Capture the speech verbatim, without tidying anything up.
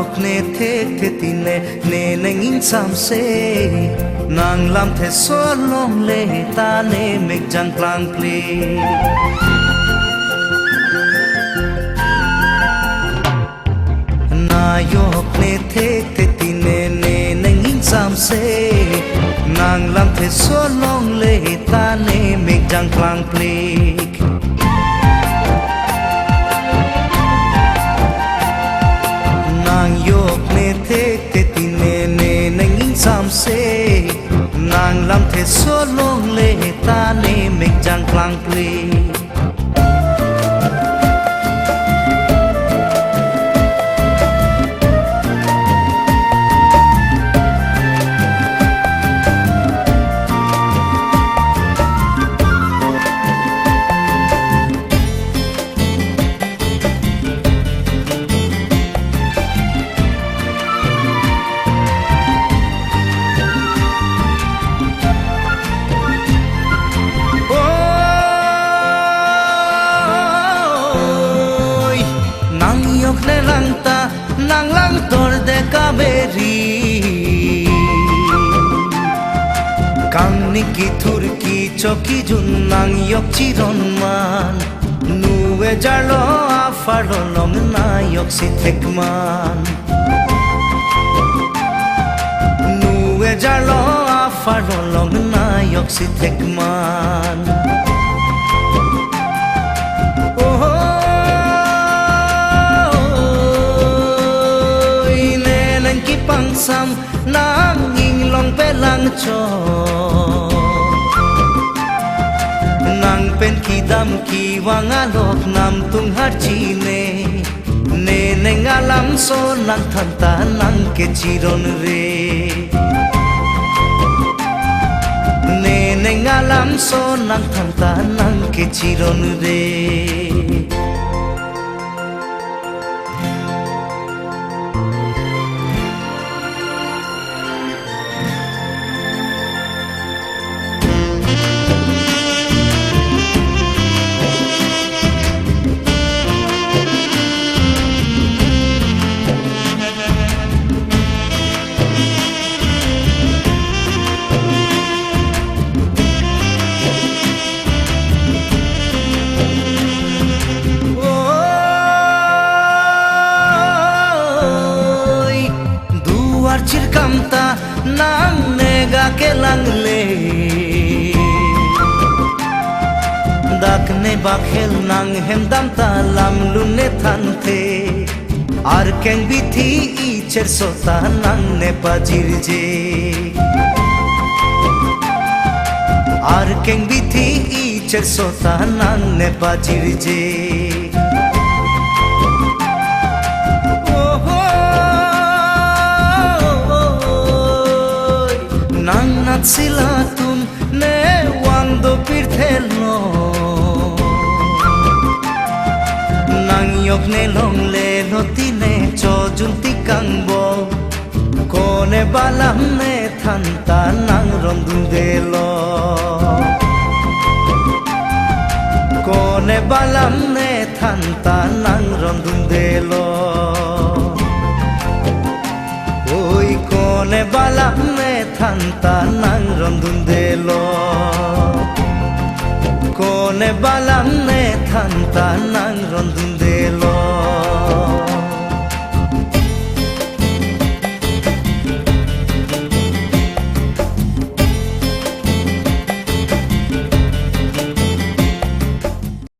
Ne thekthe tine, ne neng ingsamse. Nang lamthe so longle ta ne mek jangplang pli. Nang yok ne thekthe tine, ne neng ingsamse. Nang lamthe so longle ta ne mek jangplang pli. Nang yok ne thekthe tine, ne neng ingsamse. Nang lamthe so longle ta ne mek jangplang pli. Oi, nang yok ne lang ta, nang lang torde kameri. Kangni kithur kichok kijun nang yok chiron man. Nu ejarlo apharlo long nang yok si thekman. Nu ejarlo apharlo long nang yok si thekman. Oi, ne neng kipangsam nang inglong pelang cho. Nang pen kedam kevang alok namtung harchi ne. Ne neng alamso nang than ta nang ke chiron re. Ne neng alamso nang than ta nang ke chiron re. Oi, duar chirkam ta nang nega kelang le. Dak ne bakhel nang hem dam ta lam lun ne thanthe. Arkeng bithi icherso ta nang ne pajirje. Arkeng bithi icherso ta nang ne pajirje. Ohoi, nang nat sila tun ne vang do pirthe lo. Nang yok ne longle lo tine chojun ti kangbo. Kone balam ne than ta nang ron dunde lo. Kone balam ne than ta nang ron dunde lo. Oi, kone balam ne than ta nang ron dunde lo. Kone balam ne than ta nang ron dunde lo.